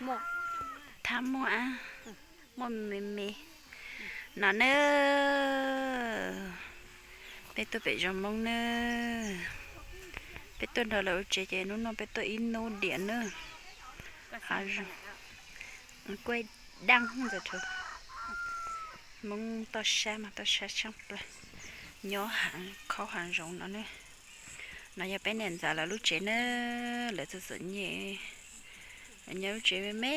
Thab muaj, muaj me me no na. Peb tuaj pem zos Hmoob na, peb tuaj nrog lawv ua tsev ces hnub no peb tuaj ib hnub diam na. Kuj daj ntawd, Hmoob toj sab mas toj sab tshaaj plawg, nyob hav khaub hav zoov no na. No yog peb niam ntxawm lawv lub tsev na, lawv txom txom nyem, lawv nyob lub tsev me me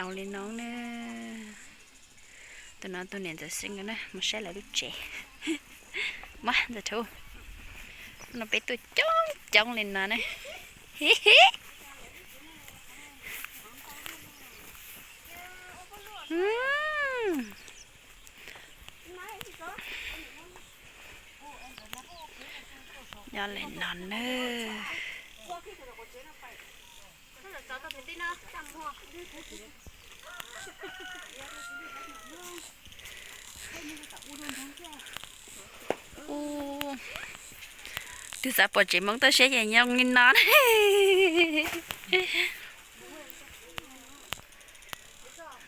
au li no na. Tus no tus niam ntxawm xwb na, mus saib lawv lub tsev. Mas ntxawm Thuv, no peb tuaj coob coob li no na. Nyob li no na. Ub, twb xav pom tsev Hmoob toj siab ces nyob li no.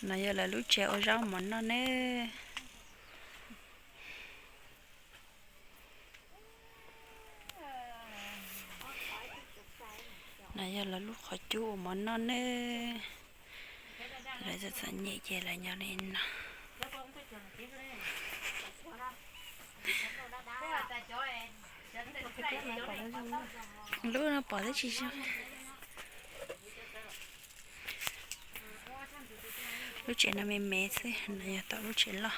No yog lawv lub tsev ua zaub mov noj ne. No yog lawv lub qhov cub ua mov noj ne. Lawv txom txom nyem ces lawv nyob li no. Lub no pom twb tsis zoo. Lub tsev no me me xwb, no yog tom lub tsev loj.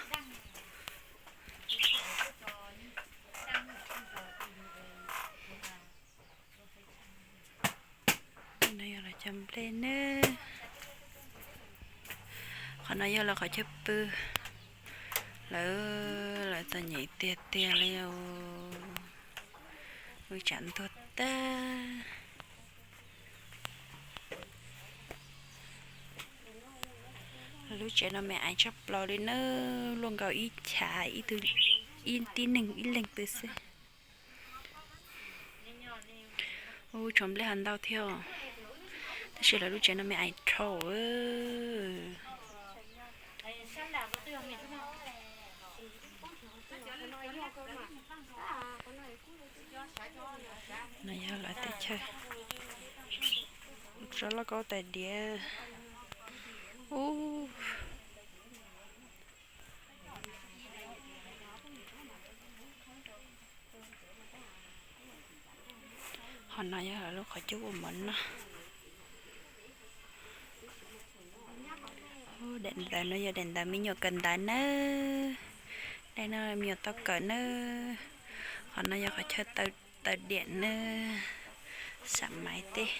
No yog lawv cov nplej ne. Qhov no yog lawv qhov chaw pw. Lawv, lawv txom nyem tiag tiag li os. Tsam ntuag tag. Lub tsev no me ais tshaj plaws li na, luaj nkaus ib chav, ib tib neeg ib leeg pw xwb. Ub, tshuav nplej ho ntau thiab, tab sis lawv lub tsev no me ais dhau. No yog lawv teb chaws, tsob lauj kaub tais diav. Ub, qhov no yog lawv lub qhov cub ua mov noj. Daim ntawv no yog daim ntawv me nyuam kawm ntawv nawb. Daim no me nyuam tau kawm nawb. Qhov no yog qhov chaw taw diam nawb, xam maiv teb.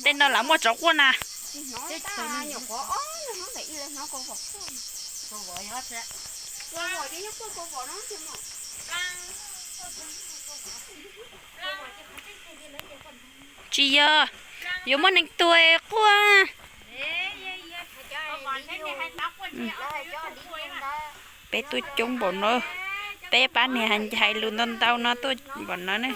Tej no lam muaj tsov quaj na. Tsis yog, yuav muaj neeg tuag quaj. Peb tuaj coob npaum no, peb pab niag hais lus ntau ntau no tuaj npaum no ne.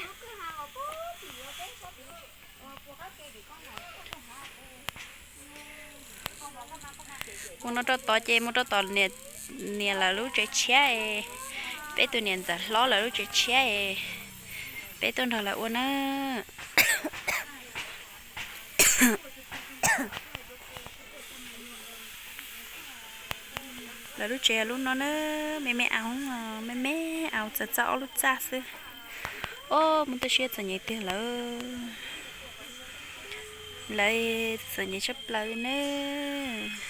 Mus no rau tod ces mus rau tom niam lawv lub tsev tshiab, peb tus niam ntxawm hlob lawv lub tsev tshiab, peb tuaj nrog lawv ua na. Lawv lub tsev lub no na, me me au, me me au txawm txaj ob lub txaj xwb. Os, muaj toj siab txom nyem tiag lawm. Lawv txom nyem tshaj plaws li nawb.